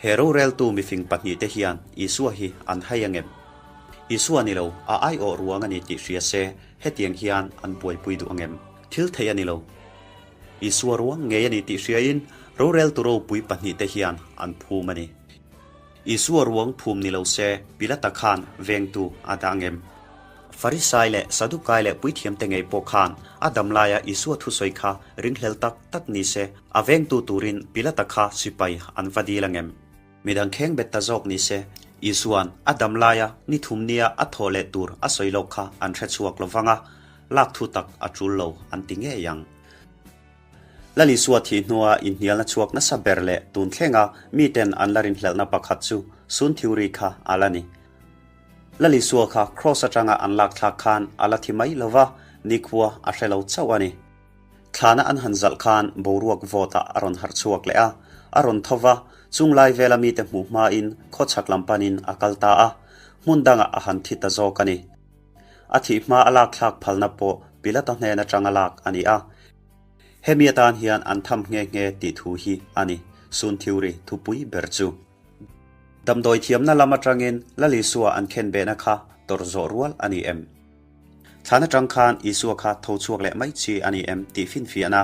He roreltu mifing pahnihte hian Isua hi an hai angem? Isua ni lo, a aiawh ruang a ni tih hria se, hetiang hian an buaipui duh angem? Thil theih a ni lo. Isua ruang ngei a ni tih hriain roreltu ropui pahnihte hian an phum a ni. Isua ruang phum ni lo se, Pilata khan vengtu a dah ngem. Farisai leh Sadukai leh puithiamte ngei pawh khan a dam laia Isua thusawi kha ringhlel tak tak ni se, a vengtu turin Pilata kha sipai an va dil angem? Midang kheng bet ta zawk ni se, Isua'n a dam laia ni thum nia a thawh leh tur a sawi loh kha an hre chhuak lo vang a, lak thu tak a tul lo an ti ngei ang. Lal Isua thih hnua inhnialna chhuak nasa ber leh tun thlenga miten an la rinhlelhna pakhat chu Sun Theory kha a la ni. Lal Isua kha Kraws atanga an lak thlak khan a la thi mai lo va, nikhua a hre lo chauh a ni. Thlana an han zalh khan boruak vawtah a rawn harh chhuak leh a, a rawn tho va, chung lai vela mite hmuh hmain khawchhak lam panin a kal ta a, hmun dangah a han thi ta zawk a ni. A thih hma a lak thlak phalna pawh Pilata hnen atanga lak a ni a. Hemi atan hian an tham nghe nghe tih thu hi a ni, Sun Theory thupui ber chu. Damdawi thiamna lam atangin Lal Isua an khenbehna kha tawrh zawh rual a ni em? Thlan atang khan Isua kha tho chhuak leh mai chi a ni em tih finfiahna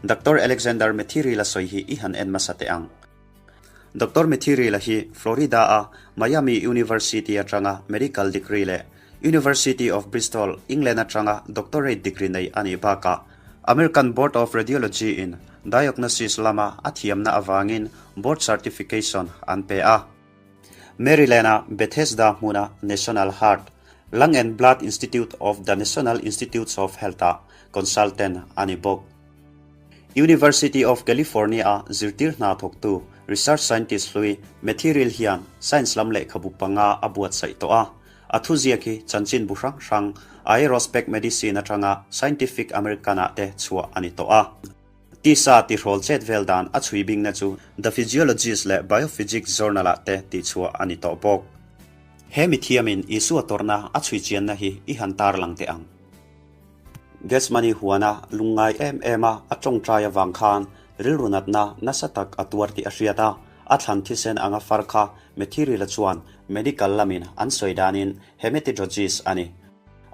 Doctor Alexander Methirila sawi hi i han en hmasa teh ang. Doctor Methirila hi Florida-a Miami University atanga medical degree leh University of Bristol, England atanga doctorate degree nei a nih bakah. American Board of Radiology in diagnosis lama a thiamna avangin board certification an pe a. Maryland-a Bethesda hmuna National Heart, Lung and Blood Institute of the National Institutes of Health-ah consultant a ni bawk. University of California-a zirtir hna thawktu research scientist hlui Metheril hian science lam lehkhabu panga a buatsaih tawh a. A thuziak hi chanchinbu hrang hrang Aerospec Medicine atanga Scientific American-ah te chhuah a ni tawh a. Tisa tihrawl chet vel dan a chhui bingna chu The Physiologist leh Biophysics Journal-ah te tihchhuah a ni tawh bawk. He mithiamin Isua tawrhna a chhui chianna hi i han tarlang teh ang. Gethsemane huana lungngai em em a a tawngtai avang khan rilru natna nasa tak a tuar tih a hriat a, a thlan thisen anga far kha Methirila chuan medical lamin an sawi danin hematidrosis a ni.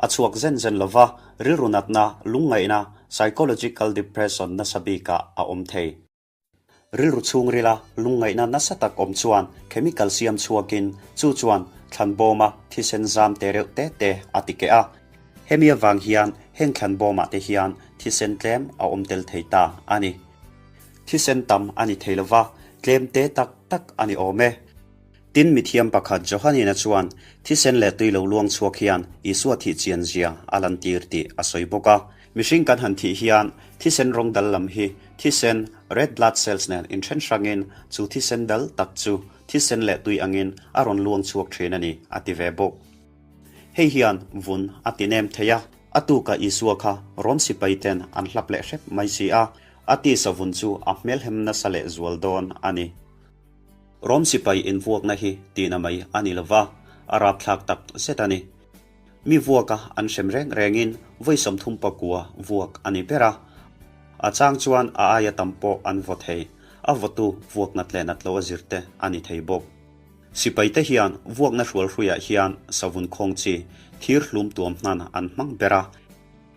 A chhuak zen zen lova, rilru natna, lungngaihna, psychological depression nasa bikah a awm thei. Rilru chhungrila lungngaihna nasa tak awm chuan chemical siam chhuakin chu chuan thlan bawma thisen zam te reuh te te a ti keh a. Hemi avang hian heng thlan bawmah te hian thisen tlem a awm tel thei ta a ni. Thisen tam a ni thei lova, tlem te tak tak a ni awm e. Tin, mithiam pakhat Johanina chuan thisen leh tui lo luang chhuak hian Isua thih chian zia a lantir tih a sawi bawk a. Mihring kan han thih hian thisen rawng dal lam hi thisen, red blood cells, nen inthen hrangin chu thisen dal tak chu thisen leh tui angin a rawn luang chhuak thin a ni, a ti ve bawk. Hei hian vun a ti nem thei a, a tuka Isua kha Rom sipai ten an hlap leh hrep mai si a, a tisa vun chu a hmelhem nasa leh zual dawn a ni. Rom sipai invuakna hi tihna mai a ni lova, a rapthlak tak zet a ni. Mi vuaka an hrem reng rengin vawi 39 vuak a ni ber a. A chang chuan a aia tam pawh an vaw thei, a vawtu vuak nat leh nat lo a zir te a ni thei bawk. Sipaite hian vuakna hrualhruiah hian savun khawng chi thir hlum tuam hnan an hmang ber a.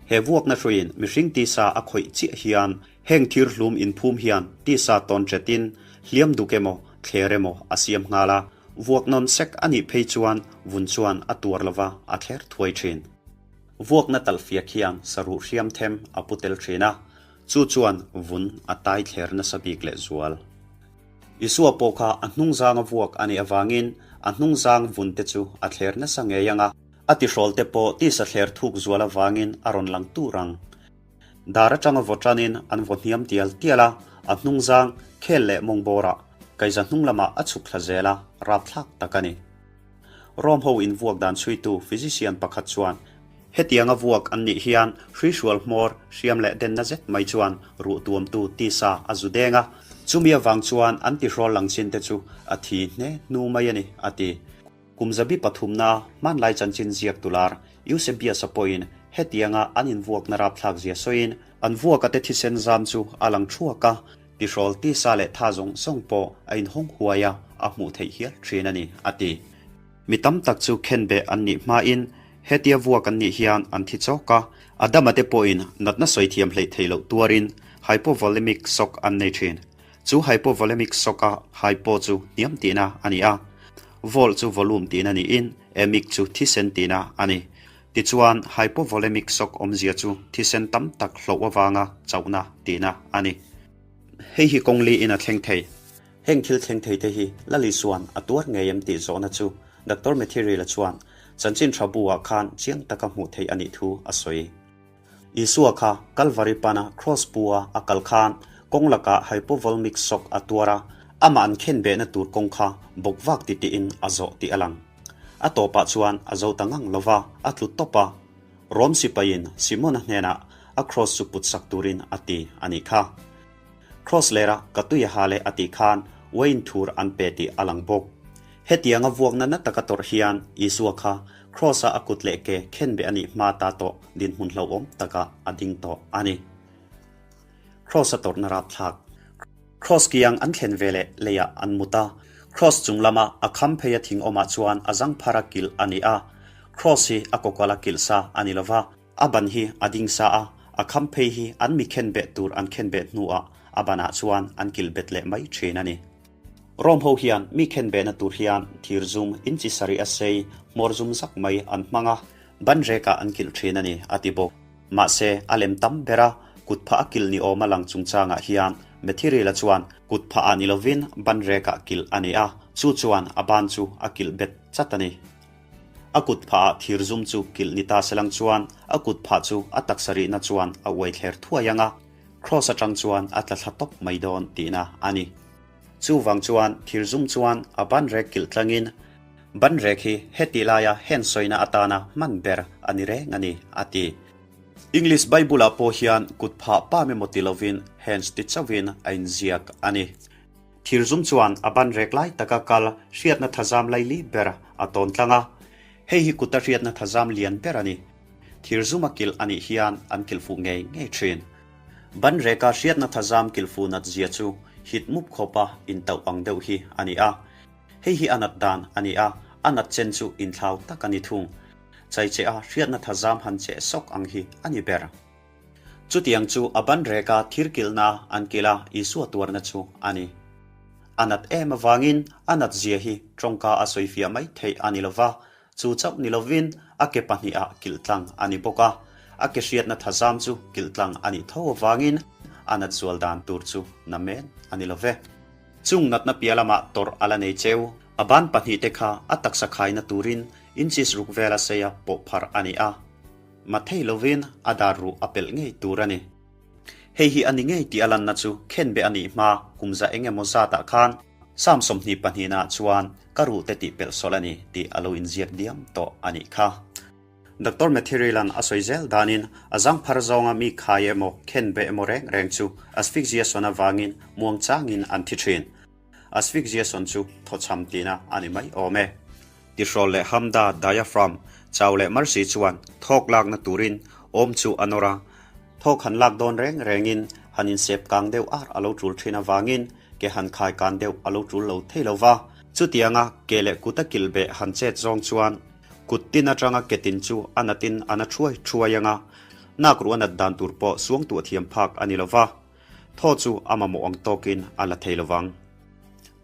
He vuakna hruiin mihring tisa a khawih chiah hian Heng thir hlum inphum hian tisa tawn chetin hliam duk emaw thler emaw a siam nghal a, vuak nawn sek a nih phei chuan vun chuan a tuar lova a thler thuai thin. Vuakna talhfiak hian saruh hriam them a pu tel thin a, chu chuan vun a tai thler nasa bik leh zual. Isua pawh kha a hnungzanga vuak a nih avangin a hnungzang vun te chu a thler nasa ngei ang a, a tihrawl te pawh tisa thler thuk zual avangin a rawn lang tur ang. Dar atanga vaw tanin an vaw hniam tial tial a, a hnungzang khel leh mawng bawrah kaiza hnung lamah a chhuk thla zel a, rapthlak tak a ni. Rome ho invuak dan chhuitu physician pakhat chuan, Hetianga vuak an nih hian hruihrual hmawr hriam leh denna zet mai chuan ruh tuamtu tisa a zu deng a, chumi avang chuan an tihrawl lang chin te chu a thi hne hnu mai a ni, a ti. Kum zabi pathumna hmanlai chanchin ziak tular Eusebius-a pawhin hetianga an invuakna rapthlak zia sawiin, an vuaka te thisen zam chu a lang thuak a, tihrawl tisa leh tha zawng zawng pawh a inhawng huai a, a hmuh theih hial thin a ni, a ti. Mi tam tak chu khenbeh an nih hmain hetia vuak an nih hian an thi chawk a, Adama te pawhin natna sawi thiam hleih theih loh tuarin hypovolemic shock an nei thin. Chu hypovolemic shock-a hypo chu hniam tihna a ni a, vol chu volume tihna niin emic chu thisen tihna a ni. Tichuan, hypovolemic shock awmzia chu thisen tam tak hloh avanga chauhna tihna a ni. Hei hi kawng liin a thleng thei. Heng thil thleng thei te hi Lali chuan a tuar ngei em tih zawhna chu Doctor Methirila chuan chanchin tha bu-ah khan chiang taka hmuh theih a nih thu a sawi. Isua kha Kalvari pana Kraws pu-a a kal khan kawng lakah hypovolemic shock a tuar a, amah an khen behna tur kawng kha bawk vak ti tiin a zawh tih a lang. A tawpah chuan a zo ta ngang lo va, a tlu tawp a. Rom sipaiin Simona hnenah a kraws chu put sak turin a ti a nih kha. Kraws lera ka tui a hal e a tih khan uain thur an pe tih a lang bawk. Hetianga vuakna na taka tawrh hian Isua kha Kraws-a a kut leh ke khenbeh a nih hma ta tawh dinhmun hlauhawm takah a ding tawh a ni. Kraws-a tawrhna rapthlak. Kraws kiang an thlen veleh leiah an mut a. Kraws chung lama a kham pheia thing awmah chuan a zangphara kilh a ni a. Kraws hi a kawkala kilh sa a ni lova. A ban hi a ding sa a, a kham phei hi an mi khenbeh tur an khenbeh hnuah a banah chuan an kilh bet leh mai thin a ni. Rome ho hian mi khenbehna tur hian thir zum inchi sarih a sei hmawr zum zak mai an hmang a, ban rekah an kilh thin a ni, a ti bawk. Mahse, a lem tam ber a, Kutphah a kilh ni awma lang chungchangah hian Methirila chuan kutphah ah ni lovin banrek ah kilh a ni a, chu chuan a ban chu a kilh bet chat a ni. A kutphah ah thir zum chu kilh ni ta selang chuan a kutphah chu a taksa rihna chuan a uai thler thuai ang a, Kraws atang chuan a tla thla tawp mai dawn tihna a ni. Chuvang chuan thir zum chuan a banrek kilh tlangin banrek hi heti laia hen sawina atana hman ber a ni reng a ni, a ti. English Bible-ah pawh hian kut phah pam emaw ti lovin hands ti chauhin a inziak a ni. Thirzum chuan a ban rek lai taka kal hriatna thazam laili ber a tawn tlang a, hei hi kuta hriatna thazam lian ber a ni. Thirzuma kilh a nih hian an kilh fuh ngei ngei thin. Ban reka hriatna thazam kilh fuh nat zia chu hit mup khawpa intauh ang deuh hi a ni a. Hei hi a nat dan a ni a, a nat chen chu inthlau tak a ni thung. Chaiche a hriatna thazam han cheh sawk ang hi a ni ber. Chutiang chu a ban reka thir kilhna an kilh a Isua tuarna chu a ni. A nat em avangin a nat zia hi tawngka a sawifiah mai theih a ni lova, chu chauh ni lovin a ke pahnihah kilh tlang a ni bawk a, a ke hriatna thazam chu kilh tlang a nih tho avangin a nat zual dan tur chu na men a ni love. Chung natna piah lamah tawrh a la nei cheu. A ban pahnihte kha a taksa khaina turin inches ruk vela seia pawh pharh a ni a. Ma thei lovin a dar ruh a pelh ngei tur a ni. Hei hi a ni ngei tih a lanna chu khenbe a nih hma kum za eng emaw zatah khan Psalm 22 naah chuan ka ruhte tih pelh sawlh a ni tih a lo inziak diam tawh a nih kha. Doctor Mathirilan a sawi zel danin a zangphar zawnga mi khai emaw khenbe emaw reng reng chu asphyxiason avangin muang changin an thi thin. Asphyxiason chu thawchham tihna a ni mai awm e. Tihrawl leh hamda, diaphragm, chau leh marsi chuan thawk lakna turin awm chu a nawr a. Thawk han lak dawn reng rengin han insep kang deuh ar a lo tul thin avangin ke han khai kan deuh a lo tul lo thei lo va. Chutianga ke leh kuta kilhbeh han chet zawng chuan Kut tin atanga ke tin chu a natin a na thuai thuai ang a, nak ruh a nat dan tur pawh suangtuah thiam phak a ni lo va, thaw chu a mamawh ang tawkin a la thei lo vang.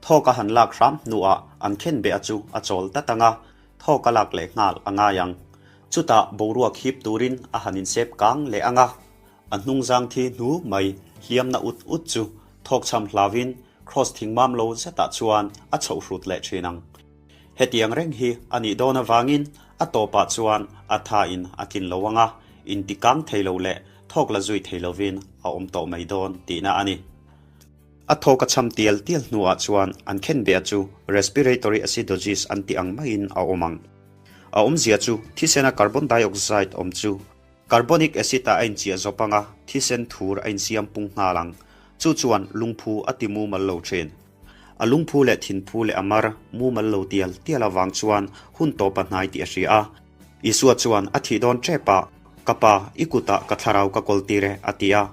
Thawk a han lak hram hnuah an khenbeh a chu a chawl dat ang a, thawk a lak leh nghal a ngai ang. Chutah boruak hip turin a han insep kang leh ang a, a hnungzang thi hnu mai hliamna ut ut chu thawkchham hlauin Kraws thingmam lo zetah chuan a chhoh hrut leh thin ang. Hetiang reng hi a nih dawn avangin a tawpah chuan a thain a tlin lo ang a, intikang thei lo leh thawk la zui thei lovin a awm tawh mai dawn tihna a ni. A thawk a cham tial tial hnuah chuan an khenbeh chu respiratory acidosis an tih ang maiin a awm ang. A awmzia chu thisena carbon dioxide awm chu Carbonic acid ah a inchiah zawp ang a, thisen thur a insiam pung nghal ang. Chu chuan lungphu a ti mumal lo thin. A lungphu leh thinphu leh a mar mumal lo tial tial avang chuan hun tawp a hnai tih a hria a. Isua chuan a thih dawn tep ah, Ka pa, i kutah ka thlarau ka kawl tir e, a ti a,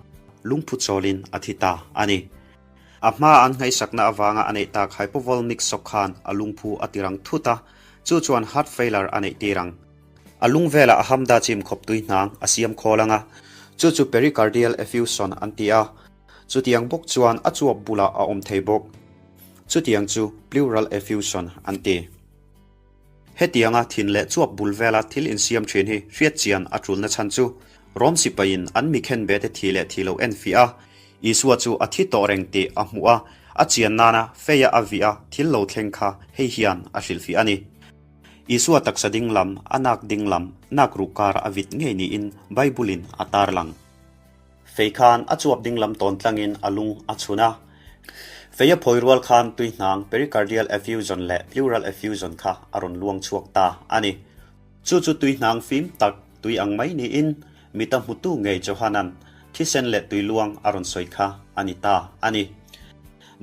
lungphu chawlin a thi ta a ni. A hmaa an ngaihsakna avanga a neih tak hypovolemic shock khan a lungphu a ti rang thut a, chu chuan heart failure a neih tir ang. A lung velah a hamda chim khawp tui hnang a siam khawl ang a, chu chu pericardial effusion an ti a, chutiang bawk chuan a chuap bulah a awm thei bawk. Chutiang chu pleural effusion an ti. Hetianga thin leh chuap bul vela thil insiam thin hi hriat chian a tulna chhan chu Rom sipaiin an mi khenbe te thi leh thi lo enfiah a, Isua chu a thi tawh reng tih a hmuh a, a chian nana feia a vih a thil lo thleng kha hei hian a hrilhfiah a ni. Isua taksa ding lam, a nak ding lam, nak ruh kar a vit ngei niin Bible-in a tar lang. Fei khan a chuap ding lam tawn tlangin a lung a chhun a. Fei a phawi rual khan tui hnang pericardial effusion leh pleural effusion kha a rawn luang chhuak ta a ni. Chu chu tui hnang fim tak, tui ang mai niin mita hmutu ngei Johana'n thisen leh tui luang a rawn sawi kha a ni ta a ni.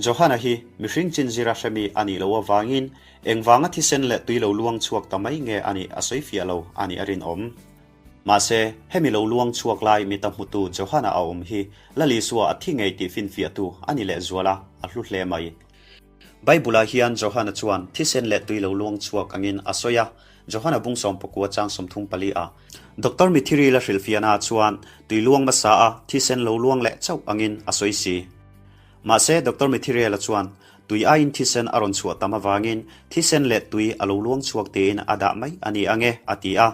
Johana hi mihring chinzira hremi a nih loh avangin Engvanga thisen leh tui lo luang chhuak ta mai nge a nih a sawi fiah lo a nih a rinawm. Mahse, hemi lo luang chhuak lai mita hmutu Johana a awm hi Lal Isua a thi ngei tih finfiahtu a ni lehzual a, a hlu hle mai. Bible-ah hian Johana chuan thisen leh tui lo luang chhuak angin a sawi a, Johana bung 19 chang 34 ah. Doctor Mithirila hrilhfiahnaah chuan tui luang hmasa a thisen lo luang leh chauh angin a sawi si. Mahse, Doctor Mithiriela chuan tui aiin thisen a rawn chhuah tam avangin thisen leh tui a lo luang chhuak tiin a dah mai a ni ang e, a ti a.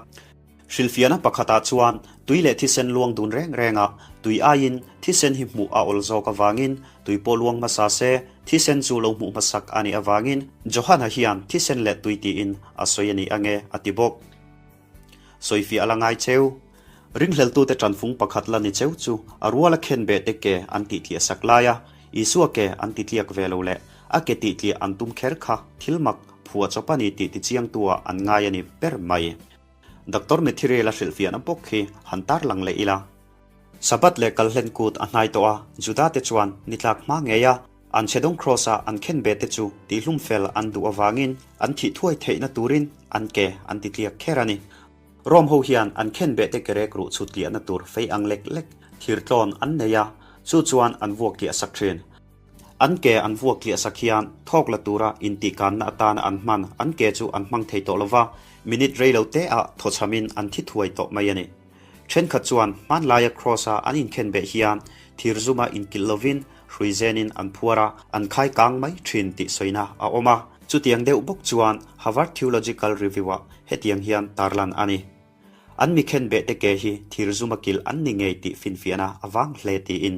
Hrilhfiahna pakhatah chuan tui. Tui leh thisen luang dun reng rengah tui aiin thisen hi hmuh a awl zawk avangin tui pawh luang hmasa se, thisen chu lo hmuh hmasak a nih avangin Johana hian thisen leh tui tiin a sawi a ni ange a ti bawk. Sawifiah a la ngai cheu. Ringhleltute ṭanfung pakhat la ni cheu chu a ruala khenbeh te ke an tihtliah sak lai a, Isua ke an titliak ve lo leh a ke tihtliah an tum kher kha thil mak phuah chawp a ni tih tichiangtu-ah an ngai a ni ber mai. Doctor Methirel-a hrilhfiahna bawk hi han tarlang leh ila. Sabbath leh kalhlen kut a hnai tawh a, Juda-te chuan ni tlak hma ngei a, an chhedawng Kraws-a an khenbeh te chu tihhlum fel an duh avangin an thih thuai theihna turin an ke an titliak kher a ni. Rome ho hian an khenbeh te kerek ruh chhut tliahna tur fei ang lek lek thir tlawn an nei a, chu chuan an vuak tliah sak thin. An ke an vuak tliah sak hian thawk la tura intihkanna atana an hman an ke chu an hmang thei tawh lova, minute rei lo te ah thawchhamin an thi thuai tawh mai a ni. Thenkhat chuan hmanlaia Kraws-a an inkhenbeh hian thir zuma inkilh lovin hrui zenin an phuar a, an khai kang mai thin tih sawina a awm a. Chutiang deuh bawk chuan Harvard Theological Review-ah hetiang hian tarlan a ni. An mi khenbeh te ke hi thir zuma kilh an ni ngei tih finfiahna a vang hle tiin.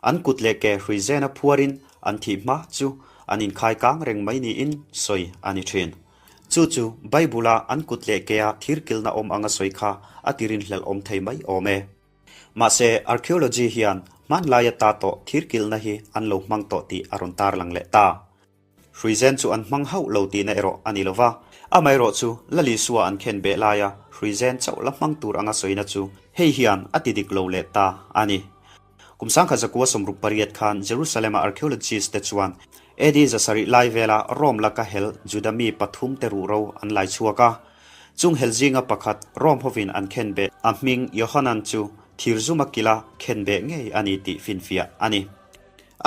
An kut leh ke hrui zena phuarin an thih hma chu an inkhai kang reng mai niin sawi a ni thin. Chu chu Bible-a an kut leh kea thir kilhna awm anga sawi kha a ti rinhlelh awm thei mai awm e. Mahse, archaeology hian hmanlaia ta tawh thir kilhna hi an lo hmang tawh tih a rawn tarlang leh ta. Hruizen chu an hmang hauh lo tihna erawh a ni lo va, amaherawh chu Lal Isua an khen beh laia hruizen chauh la hmang tur anga sawina chu hei hian a ti dik lo leh ta a ni. Kum 1968 khan Jerusalem-a archaeologist te chuan AD 700 lai vela Rome laka hel Juda mi pathum te ruhro an lai chhuak a. Chung hel zinga pakhat Rome hovin an khen beh a hming Yohanan chu thirzuma kila khen beh ngei a ni tih finfiah a ni.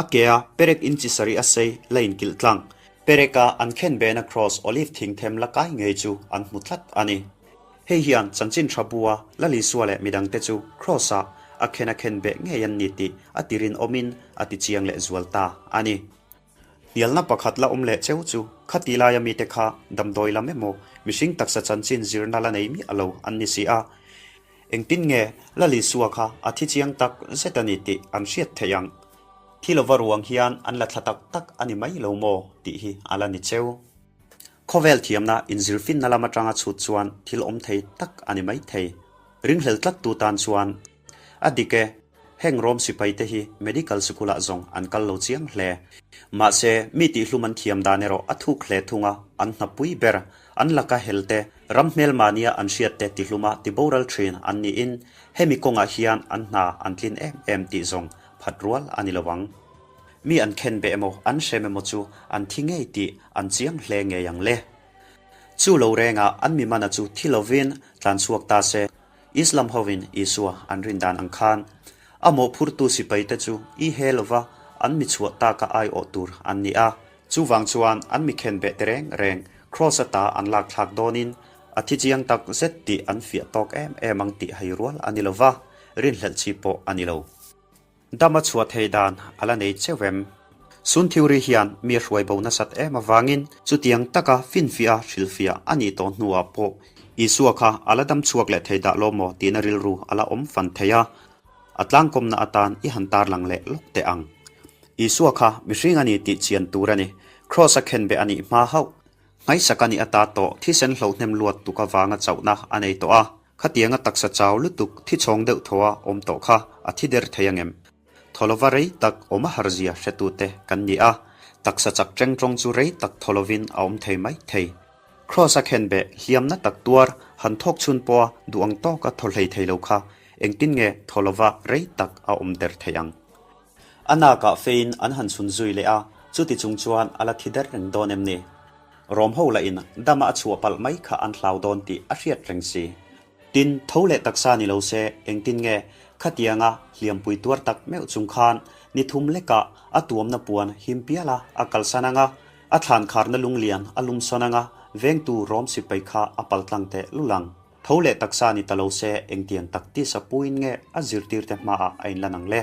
A ke a perek inchi sarih a sei la inkilh tlang. Pereka an khen behna kraws olive thing them la kai ngei chu an hmu tlat a ni. Hei hian chanchin tha bua Lal Isua leh midangte chu kraws-ah a khen a khen beh ngei an ni tih a ti rinawmin a ti chiang leh zual ta a ni. Hnialna pakhat la awm leh cheu chu khati laia mite kha damdawi lam emaw mihring taksa chanchin zirna la nei miah lo an ni si a. Engtin nge Lal Isua kha a thi chiang tak zet a ni tih an hriat theih ang? Thi lova ruang hian an la thla tak tak a ni mai lo maw tih hi a la ni cheu. Khawvel thiamna inzirfinna lam atanga chhut chuan thil awm thei tak a ni mai thei. Ringhlel tlattu tan chuan a dik e. Heng Rom sipai te hi medical sikulah zawng an kal lo chiang hle. Mahse, mi tihhlum an thiam dan erawh a thuk hle thung a, an hnapui ber, an laka hel te, ram hmelmahnia an hriat te tihluma tiboral thin an niin hemi kawngah hian an hna an tlin em em tih zawng phat rual a ni lo ang. Mi an khen beh emaw an hrem emaw chu an thi ngei tih an chiang hle ngei ang le. Chu lo rengah an mi mana chu thi lovin tlan chhuak ta se. Islam hovin Isua an rin dan ang khan a mawhphurtu sipaite chu i he lova an mi chhuah taka aiawh tur an ni a. Chuvang chuan an mi khenbeh te reng reng Kraws ata an lak thlak dawnin a thi chiang tak zet tih an fiah tawk em em ang tih hai rual a ni lova, rinhlelh chi pawh a ni lo. Dam a chhuah thei dan a la nei cheu em? Sun Theory hian mi a hruai bo nasat em avangin chutiang taka finfiah a hrilhfiah a nih tawh hnuah pawh Isua kha a la dam chhuak leh thei dah lo maw tihna rilru a la awm fan thei a, a tlangkawmna atan i han tarlang leh lawk teh ang. Isua kha mihring a ni tih chian tur a ni. Kraws a khenbeh a nih hma hauh. Hmaisak a nih ata tawh thisen hlohnem luat tuk avanga chauhna a nei tawh a. Khatianga taksa chau lutuk thi chhawng deuh thaw a awm tawh kha a thi der thei angem? Thaw lova rei tak awm a har zia hretute kan ni a, taksa chak teng tawng chu rei tak thaw lovin a awm thei mai thei. Kraws a khenbeh hliamna tak tuar han thawk chhun pawha duh ang tawka thaw hlei thei lo kha engtin nge thaw lova rei tak a awm der thei ang? A nakah feiin an han chhun zui leh a, chuti chung chuan a la thi der reng dawn em ni? Rom ho lahin dama a chhuah palh mai kha an hlau dawn tih a hriat reng si. Tin, tho leh taksa ni lo se engtin nge khatianga hliampui tuar tak meuh chung khan ni thum lekah a tuamna puan him pial a a kalsan anga, a thlan kharna lunglian a lum sawn anga vengtu Rom sipai kha a paltlang teh lul ang. Tho leh taksa ni ta lo se engtiang tak tisa puin nge a zirtirte hmaah a inlan ang le?